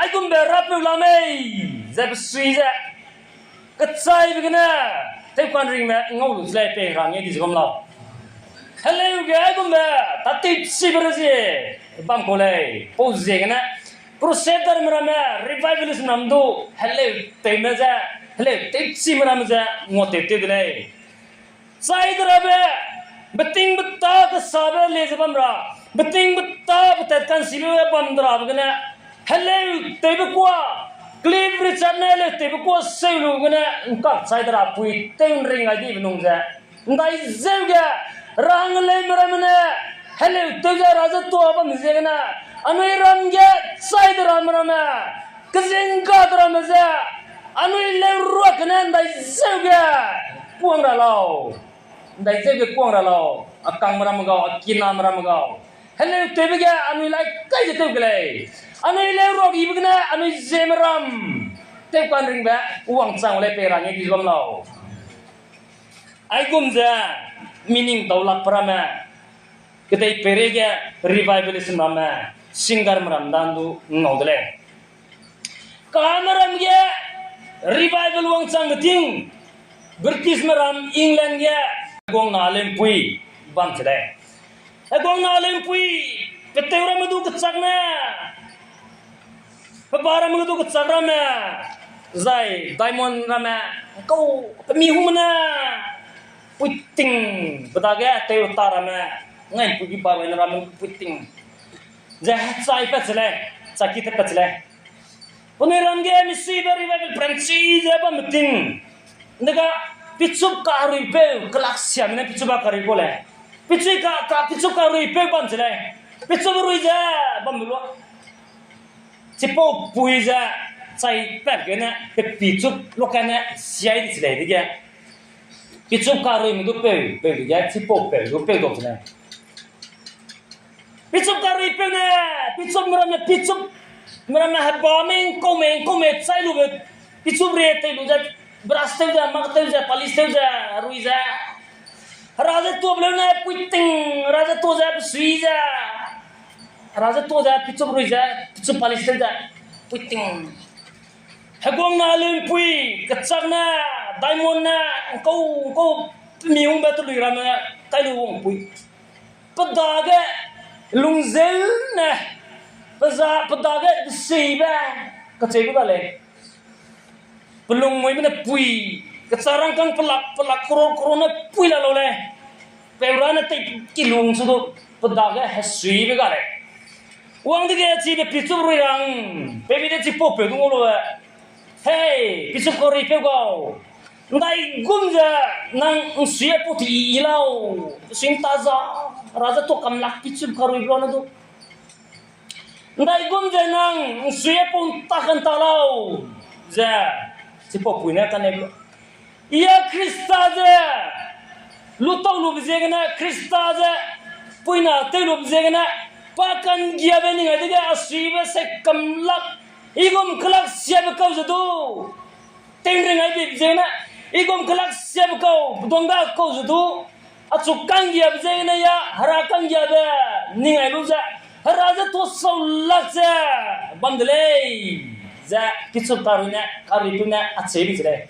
aigumbe rapeu la mei, ze pe sui ze, kechaibe gene, tewka'nringme ngau lu ze lei pei rang e di ze bam lau. Heleu ge aigumbe, tatewchibe rezie bam kau lei, pau ziegene, crusaderme ramme, revivalistme ram du, heleu tewme ze, heleu tewchime ramme ze, nguatew tew de lei. Chai de rabe, betingbeta kesabe le ze bam ra, betingbeta betat ka'nchibe bam de rabe gene, heleu tewbe kuâ, Cliff Richard ne heleu tewbe kuâ seu lu gene, ’ngkakchai de ra pui tew ’nring gai dibe nung ze, ’ndai zeu ge, rang leume ramme ne, heleu tew ze Hera ze tuâ bam ziegene, anui ram ge chai de ramme ramme, kezing ga de ramme ze, anui leu ruak gene ’ndai zeu ge, kuang ra lau. ’Ndai zeu ge kuang ra lau. A kangme ramme gau, a kiname ramme gau. Heleu tewbe ge anui lai kai ze tew ke lei. Anui leu ruak yibe gene anui ziemme ram tewka'nringbe wangchang lei pei ra nge di bam lau. Aigum ze meaning dau lakbe ramme, kedei peireige revivalistme ramme, singerme ram dan du ngau de lei. Kane ram ge revival wangchangbe ting, Britishme ram, England ge, Heguang Naleumpui bam che lei. Heguang Naleumpui, peteu ramme du kechak ne, pe ba ramme du kechak ramme, zai diamond ramme, kau, pe mi hungme ne, puiting, pe dage teu ta ramme, ngai pui ki ba raine ramme puiting. Ze hechai pat che lei, chaki te pat che lei. Penui ram ge misuibe revival pranchi ze bamme ting. Ndega pichup karuipeu, kelaksiame ne pichup a karui kau lei. Pichup ka, ka, pichup karuipeu bam che lei. Pichup rui ze bam lu. Chipau pui ze chai pat gene, pe pichup lu kane siai di che lei dege. Pichup karuime du peu, peu dege, chipau peu du peu dau che lei. Pichup karuipeu ne, pichupme ramme, pichupme ramme hebame, ’ngkaume, ’ngkaume chai lube, pichup rie tei lu ze, brush tew ze, mak tew ze, polish tew ze, rui ze. Hera ze tuâbe leu ne puiting, Hera ze tuâ ze pesui ze. Hera ze tuâ ze pichup rui ze, pichup polish tew ze, puiting. Heguang Naleumpui, kechak ne, diamond ne, ’ngkau, ’ngkau, mi hungbe telui ramme, kai lu wangpui. Pe dage lungzeu ne, pe za, pe dage desibe, kacheube ga lei. Pelungmuibe ne pui, kechak rangkâng pelak, pelak, crore, crore ne pui la lau lei. Peu ra ne tei kilung su du, pe dage hesuibe ga lei. Wang dege chibe pichup rui rang, pemi de chipau peu du ngau lu e. Hei, pichup karuipeu gau, ’ndaigum ze nang ’nsui a pau ti i lau, sing ta za, ra ze tuâ kam lak pichup karuibe lua ne du. ’Ndaigum ze nang ’nsui a pau ’ntak ’ntak lau, ze, chipau pui ne kane lu. I a Khrista ze lutau lube ziegene, Khrista ze puina tew lube ziegene, pa ka'nggiabe ning ai dege a suibe se kam lak, i gum kelak siabe kau ze du, tew'nring ai bibe ziegene, i gum kelak siabe kau, peduang ga kau ze du, achu ka'nggiabe ziegene ya, Hera ka'nggiabe ning ai lu ze, Hera ze tuâ sau lak ze bam de lei, ze pichup karui ne, karuipeu ne acheu di ze lei.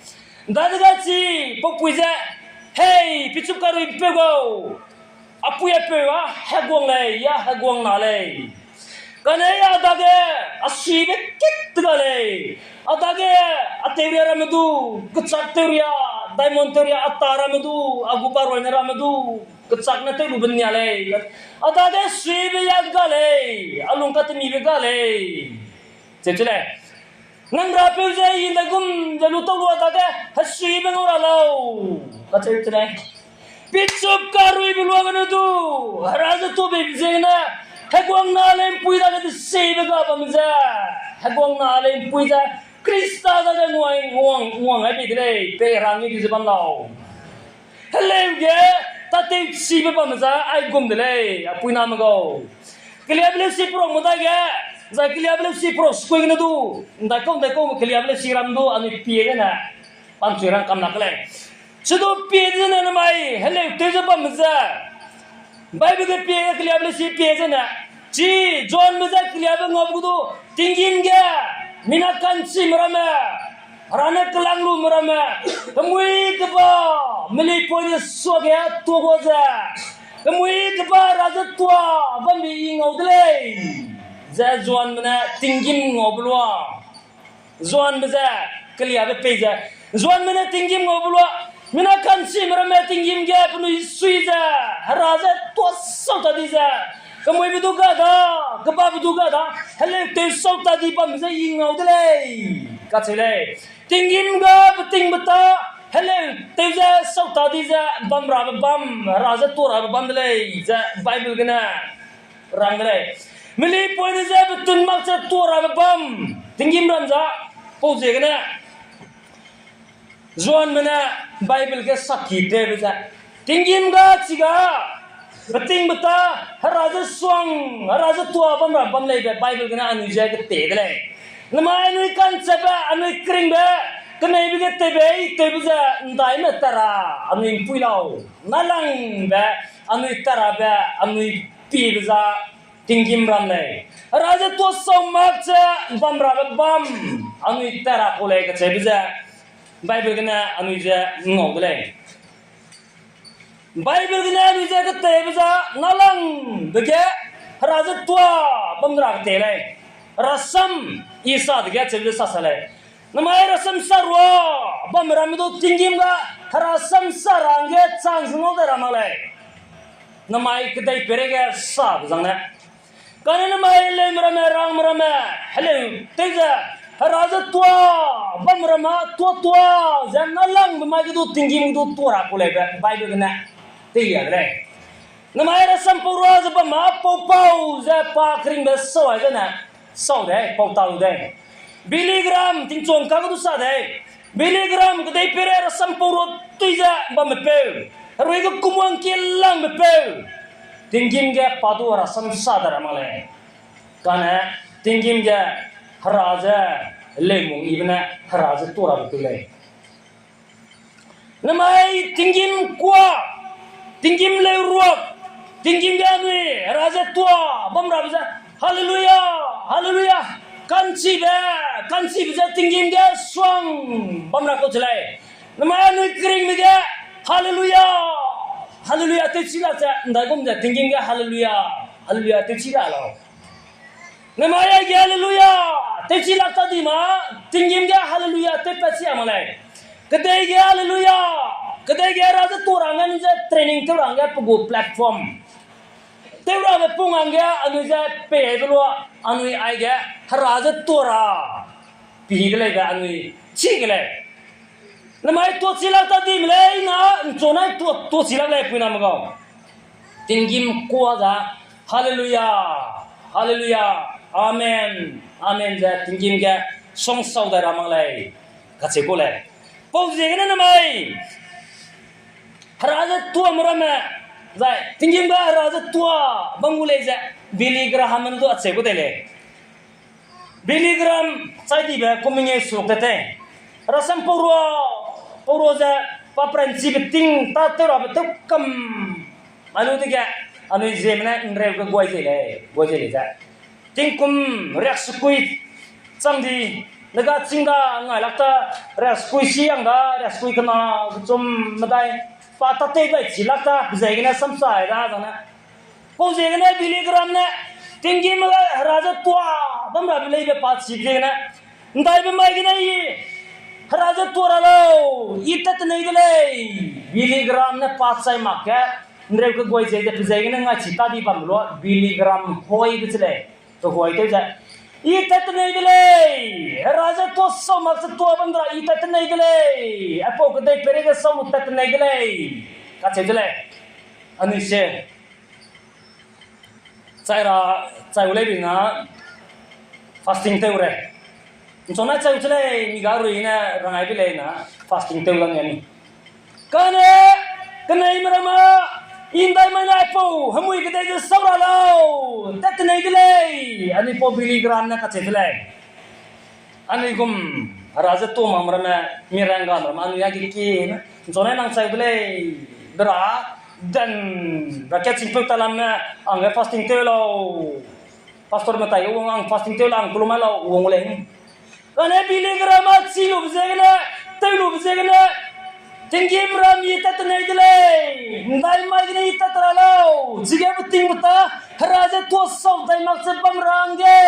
Dadege chi, pau pui ze, hei, pichup karuipeu gau, a pui a peu a heguang lei, ya heguang na lei. Kane ya dage a suibe kit te ga lei. A dage a teuria ramme du, kechak teuria, diamond teuria a ta ramme du, a gu pa ruaine ramme du, kechak ne tew lube nia lei. A dage suibe ya ga lei, a lung katemibe ga lei. Cheu che lei. Nang rapeu ze i ’ndaigum ze lutau lua dage hesuibe ngau ra lau, kacheu che lei. Pichup karuibe lua gene du, Hera ze tuâ beibe ziegene, heguang na lei ’mpui dage deseibe ga bam ze, heguang na lei ’mpui ze, Khrista dage nguang, nguang, nguang ai bei de lei, pei rang ge di ze bam lau. Heleu ge, tâtewchibe bam ze aigum de lei, a puiname gau. Keliabe leusi perok medai ge, zai keliabe leusi perok sukui gene du, ’ndaikau ’ndaikau keliabe leusi ram du, anui pie gene, panchui rang kam lak lei. Chidu pie zene namai, heleu tew ze bam ze, Bible ge pie ge keliabe leusi pie zene, chi Johnbe je keliabe ngaube gu du, tinggîm ge, mina ka'nchime ramme, Hera ne kelang lume ramme, kemui keba, melipoine suage tuâ gua ze, kemui keba Hera ze tuâ bambe i ngau de lei, ze Johnbe ne tinggîm ngaube lua. Johnbe ze, keliabe pei ze, Johnbe ne tinggîm ngaube lua, mina ka'nchime ramme tinggîm ge penui sui ze, Hera ze tuâ sau ta di ze, kemuibe du ga da, kebabe du ga da, heleu tew sau ta di bam ze i ngau de lei, kacheu lei. Tinggîm ga betingbeta, heleu tew ze sau ta di ze bam rabe bâm, Hera ze tuâ rabe bâm de lei, ze Bible gene rang de lei. Melipoine je betun mak ze tuâ rabe bâm, tinggîm ram za, pau ziegene Johnbe ne Bible ge sakki tewbe ze, tinggîm ga chiga, betingbeta, Hera ze suang, Hera ze tuâ bam ra bam leibe Bible gene anui je kete de lei. Namai anui ka'nchebe, anui keringbe, keneibe ge tewbe, i tewbe ze ’ndaime tat ra, anui ’mpui lau. Nalangbe, anui tat rabe, anui piebe za, tinggîm ram lei. Hera ze tuâ sau mak ze bam rabe bâm, anui tat ra kau lei kacheube ze, Bible gene anui je ngau de lei. Bible gene anui je ketebe za, nalangbe ge, Hera ze tuâ bam ra kete lei. Rasam, i sa dege cheu ze sa sa lei. Namai rasam sa rua, bam ramme du tinggîm ga, Hera sam sa ra hangge chance ngau de ra mak lei. Namai kedei peireige sabe zang ne. Kane namai leume ramme, rangme ramme, heleu tew ze, Hera ze tuâ, bam ramme, tuâ tuâ, ze nalangbe mai ge du tinggîm ge du tuâ ra kau leibe, Bible gene teilia de lei. Namai rasam pau rua ze bam ma pau pau ze pa keringbe sau ai zene, sau de, pau ta lu de. Billy Graham, tingchuang ka ge du sa de. Billy Graham, kedei peirei rasam pau rua tui ze bamme peu. Herui ge kumwang kie langbe peu. Tinggîm ge pa du rasam sa de ra mak lei. Kane, tinggîm ge Hera ze leumung ibe ne Hera ze tuâ rabe peu lei. Namai tinggîm kuâ, tinggîm leuruak, tinggîm ge anui Hera ze tuâ bam rabe ze, Hallelujah, Hallelujah, ka'nchibe, ka'nchibe ze tinggîm ge suang bam ra kau che lei. Namai anui keringbe ge, Hallelujah, Hallelujah tewchi lak ze, ’ndaigum ze tinggîm ge Hallelujah, Hallelujah tewchi ra lau. Namai aige Hallelujah tewchi lak ta di ma, tinggîm ge Hallelujah tewpat chi a mak lei. Kedei ge Hallelujah, kedei ge Hera ze tuâ ra hangge anui ze training tew ra hangge pe gu platform tew rabe pung hangge anui ze peibe lua, anui aige Hera ze tuâ ra pehî de leibe anui Chi ke lei. Namai tuâ chi lak ta di me lei, na, ’nchunai tuâ, tuâ chi lak lei, puiname gau. Tinggîm kuâ za, Hallelujah, Hallelujah, Amen, Amen ze tinggîm ge song sau dai ra mak lei, kacheu ku lei. Pau ziegene namai, Hera ze tuâ me ramme, zai tinggîm ge Hera ze tuâ bam gu lei ze, Billy Graham du acheu gu de lei. Billy Graham chai dibe kum mengeu seruk de tei. Rasam pau rua, pau rua ze, pa pranchibe ting tâtew rabe tew kam. Alu dege, anui ziemmena ’nreu ge guai ze lei, guai ze lei ze. Tingkum riaksekui chang di, nega ching da ngai lak ta, riaksekui siang da, riaksekui kena, kechum medai, pa tâtew dai chi lak ta, pe ziegene samsai da, zane. Pau ziegene Billy Graham ne, tinggîm ge Hera ze tuâ bam rabe leibe pa chibe ziegene, ’ndaibe mai gene I Hera ze tuâ ra lau, I tat tenei de lei. Billy Graham ne pa chai mak ge, ’nreu keguai ze ze pe ziegene ngai chi ta di bam lua, Billy Graham hoi de che lei, pe hoi tew ze. I tat tenei de lei, Hera ze tuâ sau mak ze tuâ bam ra I tat tenei de lei, aipau kedei peireige sau lu tat tenei de lei, kacheu de lei. Anui se chai ra, chai u lei bi na, fasting tew rei. ’Nchunai chai u che lei, mi ga rui ne rangai bi lei na, fasting tew la ne ni. Kane, keneime ramme, I ’ndai mai ne aipau hemui kedei ze sau ra lau, tat tenei de lei, anui pau Billy Graham ne kacheu de lei. Anui gum, Hera ze tuâ mak ramme, mi rangga ramme, anui a ge ki, ’nchunai nang chai de lei, bera, dan, ra kachingpeu talamme, angge fasting tew lau. Pastor metai ge wang ang fasting tew la ang kelum mai lau wang lei. Kane Billy Graham a chi lube ziegene, tew lube ziegene, tinggîm ram I tat tenei de lei, ’ndai mai gene I tat te ra lau, chige betingbeta, Hera ze tuâ sau dai mak ze bam ra hangge,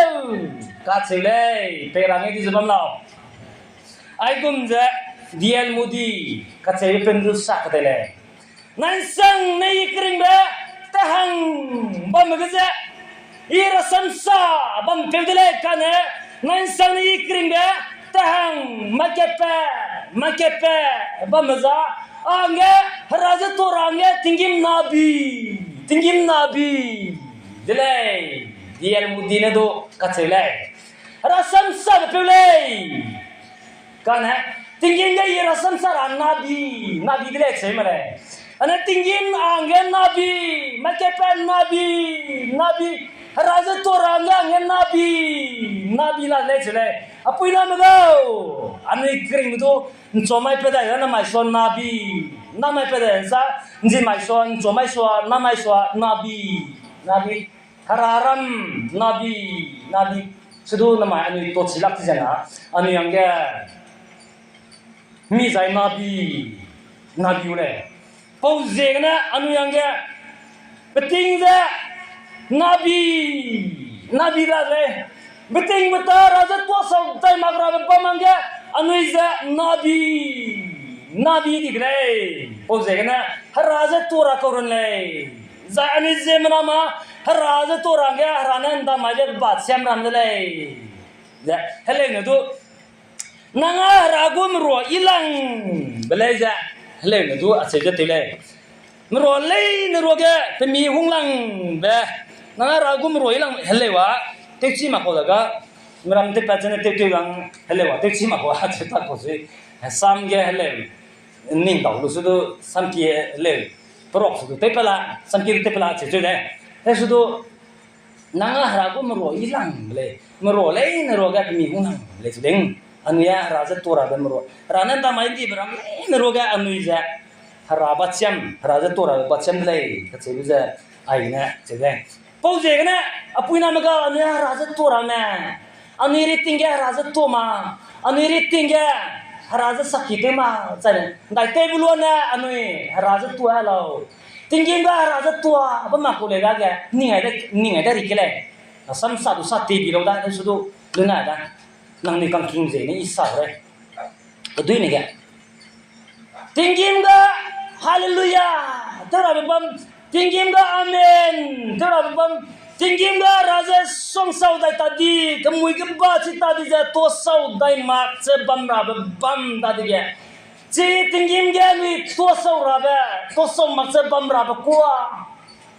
kacheu lei, pei ra hangge di ze bam lau. Aigum ze, D L Moody, kacheube pen du sa kedei lei. Nai'nsangne I keringbe, tehang bamme ge ze, I rasamsa bampeu de lei kane, nai'nsangne I keringbe, tehang makatpe, makatpe bamme za, a hangge, Hera ze tuâ ra hangge, tinggîm nabi, tinggîm nabi de lei, D L Moody ne du kacheu lei. Hera samsabe peu lei. Kane, tinggîm ge I rasamsa ra nabi, nabi de lei cheu mak lei. Ane tinggîm a hangge nabi, makatpe nabi, nabi, Hera ze tuâ ra hangge hangge nabi, nabi la lei cheu lei. Apuiname gau, anui keringbe du, ’nchumai pe dai ra namai sua nabi, namai pe dai sa, ’nzimai sua, ’nchumai sua, namai sua nabi, nabi. Hera ram, nabi, nabi. Sedu namai anui tuâ chi lak ti ze na, anui hangge mi zai nabi, nabi u lei. Pau ziegene anui hangge, beting ze, nabi, nabi la lei. Betingbeta Hera ze tuâ sau dai mak rabe bam hangge, anui ze nabi, nabi di de lei. Pau ziegene, Hera ze tuâ ra kau run lei. Zai anui ziemmename, Hera ze tuâ ra hangge, Hera ne ’ndamai ge ba chiam ram de lei. Ze, heleune du, nang â Hera gu merua I langbe lei ze, heleune du acheu ze tew lei. Merua leine ruage pemi hunglangbe, nang â Hera gu merua I lang heleu a, tewchi mak kau da ga, meram tewpat zene tewtew lang heleu a, tewchi mak kau a, acheu ta kau sui, sam ge heleu, ning dau lu su du, samki heleu, perok su du tewpat la, samki du tewpat la, acheu cheu de. He su du, nang â Hera gu merua I langbe lei, merua leine ruage pemi hunglangbe lei su ding. Anui â Hera ze tuâ rabe merua, Hera ne ’ndamai ’ndibe ram leine ruage anui ze, Hera bachiam, Hera ze tuâ rabe bachiam de lei, kacheube ze, aine cheu lei. Pau ziegene, apuiname ga anui â Hera ze tuâ ramme, anui riting ge Hera ze tuâ ma, anui riting ge Hera ze sakki tew ma, chai ne, ’ndaitewbe luane anui Hera ze tuâ lau. Tinggîm ga Hera ze tuâ bam mak kau lei dage, ning ai de, ning ai de ri ke lei. Samsa du sa tebi lau da, ne su du, luna da. Nangnui kangking ze ne I sa rei. Keduine ge. Tinggîm ga, Hallelujah, tew rabe bam, tinggîm ga, Amen, tew rabe bam, Tinggîm ge Hera ze suangsau dai ta di, kemui ge ba chi ta di ze tuasau dai mak ze bam rabe bam dadege, chi tinggîm ge anui tuasau rabe, tuasau mak ze bam rabe kuâ,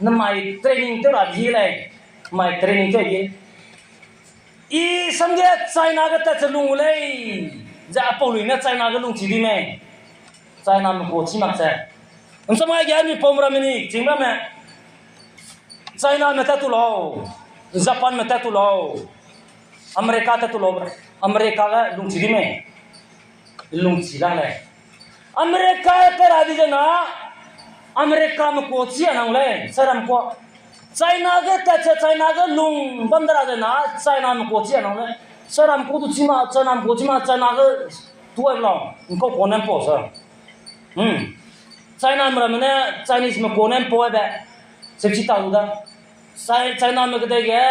namai training tew ra di lei, namai training tew di. I samge China ge tat ze lung gu lei, ze apau lui ne China ge lungchi di mei. Chiname kuâ chî mak ze. Nsam aige anui pum ramme ni chîng ramme, Chiname tat tu lau, Japanme tat tu lau, America tat tu lau, America ge lungchi di mei. Lungchi la lei. America tat ra di ze na, Americame kuâ chî a nang lei, China kuâ. China ge tat ze China ge lung bam da ra ze na, Chiname kuâ chî a nang lei. China kuâ du chî ma, China kuâ chî ma, China ge tuai lau, nkau kuâ ne mpau sa. Chiname ramme ne Chineseme kuâ ne mpau be, se chi ta lu da. Chiname kedei ge,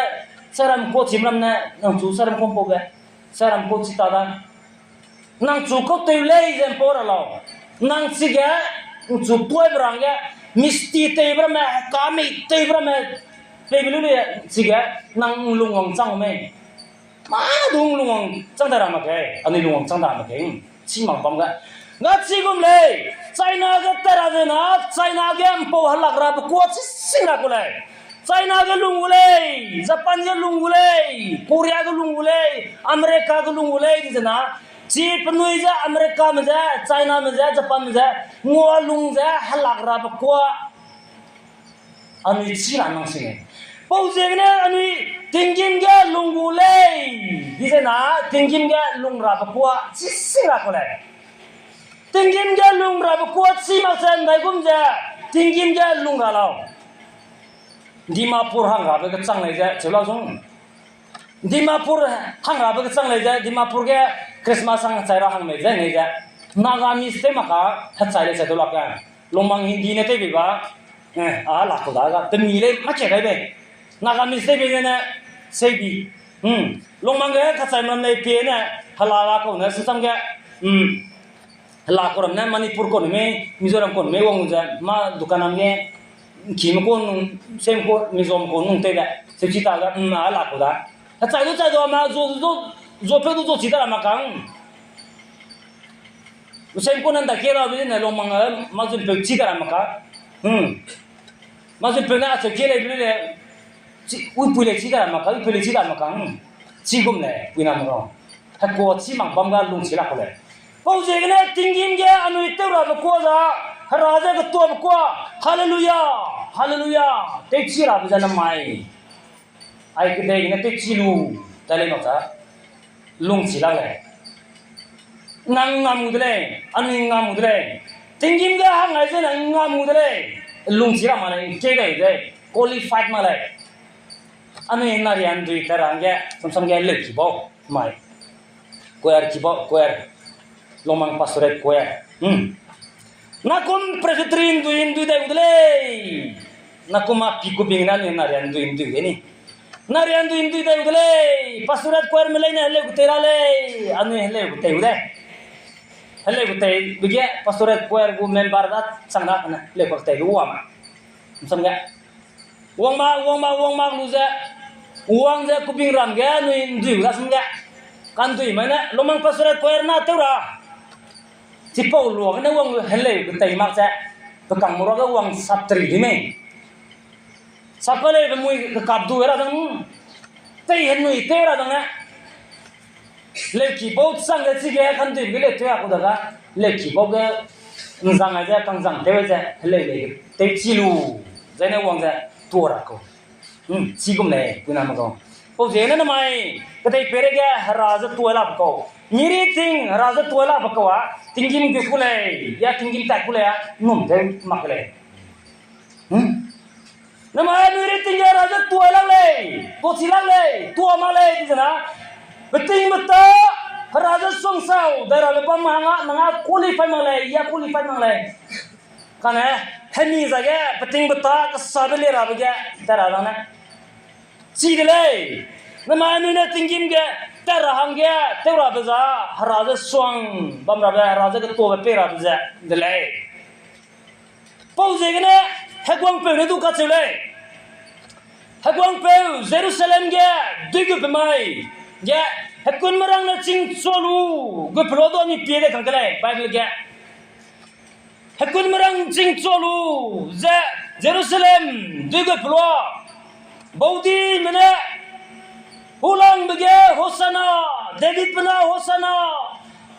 China kuâ chî ram ne, nang chu China kuâ mpau be, China kuâ chi ta da. Nang chu kau tew lei ze mpau ra lau. Nang chige, nang chu tuaibe rangge, misti tewbe ramme, kamei tewbe ramme, peibe lu le chige, nang lungwang chang mei. Mâ du lungwang chang da ra mak ge, anui lungwang chang da mak ge, chî mak bam ge. Nga chigum lei, China ge tat ra ze na, China ge mpau helak rabe kuâ chi sing ra ku lei. China ge lung gu lei, Japan ge lung gu lei, Korea ge lung gu lei, America ge lung gu lei di ze na, chi penui ze Americame ze, Chiname ze, Japanme ze, ngua lung ze helak rabe kuâ anui chî ra nang sing lei. Pau ziegene anui tinggîm ge lung gu lei, di ze na, tinggîm ge lung rabe kuâ chi sing ra ku lei. Tinggîm ge lung rabe kuâ chî mak ze ndaigum ze, tinggîm ge lung ra lau. Dimapur hang rabe kechang lei ze cheu lau zung. Dimapur hang rabe kechang lei ze, Dimapur ge Christmas hang hechai ra hang mei ze nei ze, Nagamese tew mak ka hechai lei ze du lak ge. Lungmang Hindi ne tew bei ba, a la ku da ga, temi lei mâ che gai bei. Nagamese tew bei ne, sei bi. Lungmang ge kachai ram lei pie ne, hela la kau ne, sesam ge, hela kau ram ne, Manipur kau ne mei, Mizoram kau ne mei wang ze, mâ dukan hangge, kime kau nung, sem kau, Mizoram kau nung tew de, se chi ta ga, a la ku da. Hechai du chai du ma, zu, zu, zu peu du zu chi da ra mak kang. Sem kau nan da ke rabe ne Lungmang, mâ zun peu chi da ra mak ka. Mâ zun peu ne acheu ke lei le, uipui lei chi da ra mak ka, uipui lei chi da ra mak kang. Chigum lei, puiname rau. Hekuâ chî mak bam ga lungchi la ku lei. Pau ziegene tinggîm ge anui tew rabe kuâ za, Hera ze ketuabe kuâ, Hallelujah, Hallelujah, tewchi rabe ze namai. Ai kedei gene tewchi lu, ta lei mak za, lungchi la lei. Nang ngam gu de lei, anui ngam gu de lei. Tinggîm ge hang ai ze nang ngam gu de lei. Lungchi la mak lei, ke gai de, qualified mak lei. Anui narian dui ta ra hangge, samsam ge leuki bau, mai. Choir ki bau, choir. Lungmang Pastorate Choir. Nakum Presbytery ndui ndui dai gu de lei. Nakum a pi ku bing na ni narian ndui ndui de ni. Narian ndui ndui dai gu de lei. Pastorate Choirme leine heleu gu tei ra lei. Anui heleu gu tei gu de. Heleu gu tei be ge Pastorate Choir gu member da chang da kane heleu gu tei lu wa ma. Samsam ge. Wang mak, wang mak, wang mak lu ze, wang ze kubing ram ge anui ndui gu da sum ge. Kandui mai ne, Lungmang Pastorate Choir na tew ra. Chipau luagene wang lu heleu gu tei mak ze, pe kang mura ge wang saptri di mei. Sap ka lei be mui kekap du ra dang, tei henui tew ra dang ne. Leuki bau chang de chige kandui ge leu tew a ku da ga, leuki bau ge nzang ai ze kangzang tew ze, heleu lei tew chi lu, zai ne wang ze tua ra kau. Chigum lei, puiname kau. Pau ziegene namai, kedei peirei ge Hera ze tuai la pe kau. Miri ting Hera ze tuai la pe kau a, tinggîm gu ku lei, ya tinggîm tat ku lei a, num tew mak lei. Namai anui ri ting ge Hera ze tuai lak lei, tuachi lak lei, tua mak lei di ze na. Betingbeta Hera ze suangsau dai rabe bam hang a, nang a qualify mak lei, ya qualify mak lei. Kane, hemi zage, betingbeta kesabe le rabe ge, tat ra dang ne. Chi de lei. Namai anui ne tinggîm ge, tat ra hangge, tew rabe za, Hera ze suang bam rabe, Hera ze ketuabe pei rabe ze, de lei. Pau ziegene, heguangpeu ne du kacheu lei. Heguangpeu Jerusalem ge dui gu pe mai ge, hekunmerângne chingchua lu gu pelua du anui pie de kang de lei, Bible ge. Hekunmerâng chingchua lu ze Jerusalem dui gu pelua, baudime ne, hulangbe ge Hosanna, Davidbe na Hosanna,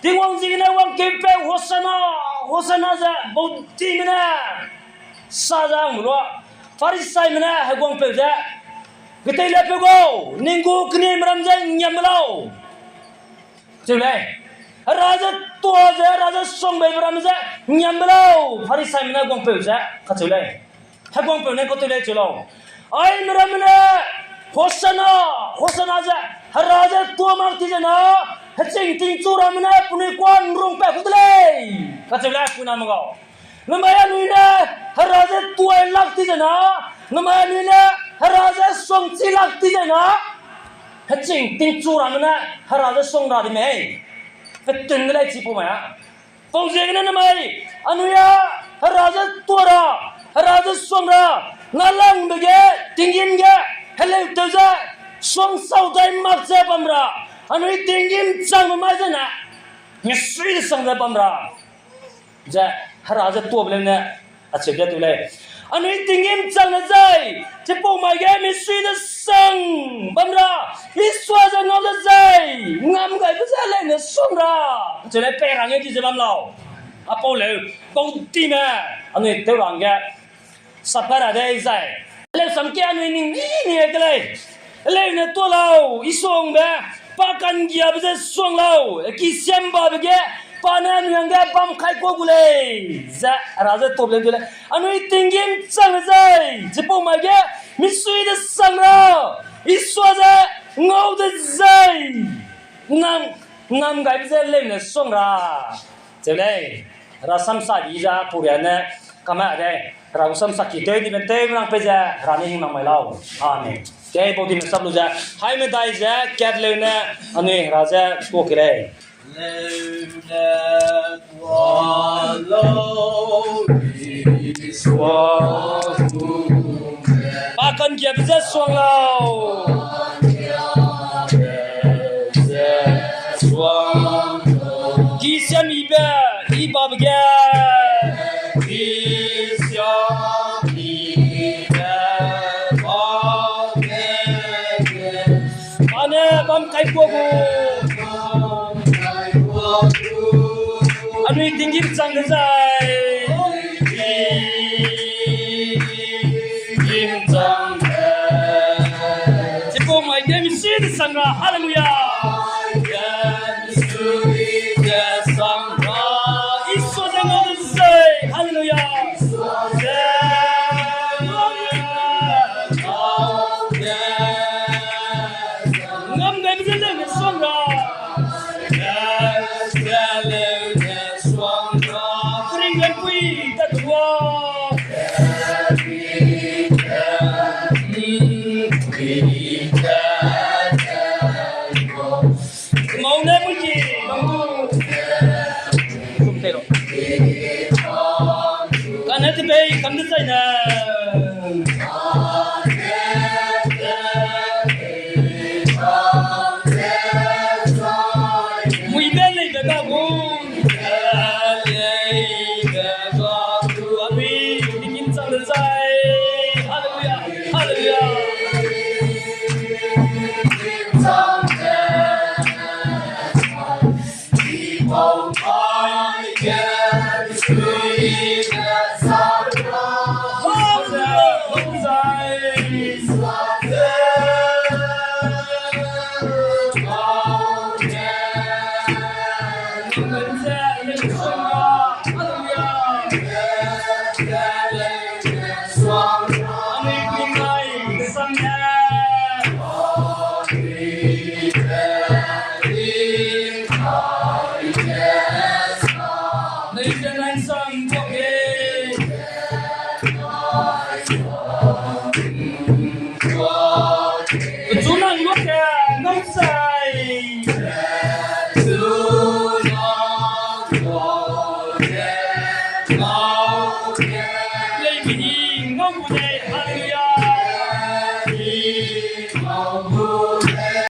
Tingwang ziegene wangkeupeu Hosanna, Hosanna ze baudime ne sa ze hang melua, Pharisaime ne heguangpeu ze, Geteilepeu gau, ning gu kenieme ram ze ngiambe lau, kacheu lei. Hera ze tua ze, Hera ze suangbeibe ram ze ngiambe lau, Pharisaime ne heguangpeu ze kacheu lei. Heguangpeu ne kau tew lei cheu lau. Aime ramme ne, Hosanna, Hosanna ze, Hera ze tua mak ti ze na, heching tingchu ramme ne penui kuâ ’nrungpat ku de lei, kacheu lei, puiname gau. Namai anui ne Hera ze tuai lak ti ze na, namai anui ne Hera ze suangchi lak ti ze na, heching tingchu ramme ne Hera ze suang ra di mei. Petun de lei chipau mai a. Pau ziegene namai, anui a Hera ze tua ra, Hera ze suang ra, nalangbe ge, tinggîm ge, heleutew ze, suangsau dai mak ze bam ra, anui tinggîm changbe mai zene, misui desang ze bam ra ze, Hera ze tuabe leu ne, acheu ge tew lei. Anui tinggîm chang le zai, chipau mai ge misui desang bam ra, Isua ze ngau de zai, ngam gaibe ze leine suang ra, acheu lei pei rangge di ze bam lau. Apau leu, baudime, anui tew rangge, sap kai ra dei zai. Heleu sam ke anui ning ni ni ke lei. Heleune tua lau, Isuangbe, pa ka'nggiabe ze suang lau, kisiambabe ge, pa ne anui hangge bam kai kua gu lei, ze Hera ze tuabe leu de lei. Anui tinggîm chang le zai, chipau mai ge, misui desang ra, Isua ze ngau de zai, ngam, ngam gaibe ze leine suang ra. Cheu lei, Hera samsa di ze puria ne, kame dei, Hera gu samsa ki tew dibe tew nang pei ze, Hera ne hing nang mai lau. Amen. Kei baudime sap lu ze, haimedai ze, kat leu ne, anui Hera ze tuâ ke lei. Pa ka'nggiabe ze suang lau. Kisiamibe, I babe ge. Pa ne bam kai kua gu. Anui tinggîm chang de zai. Chipau mai ge misui desang ra, haleluya. Isua ze ngau de zai, haleluya. Ngam gaibe ze leine suang ra. Kering gaipui tat tua. Mau ne mui ki bang du. Kane tebei kam de zai ne. Mui be lei be ga gu. Anui tinggîm chang de zai.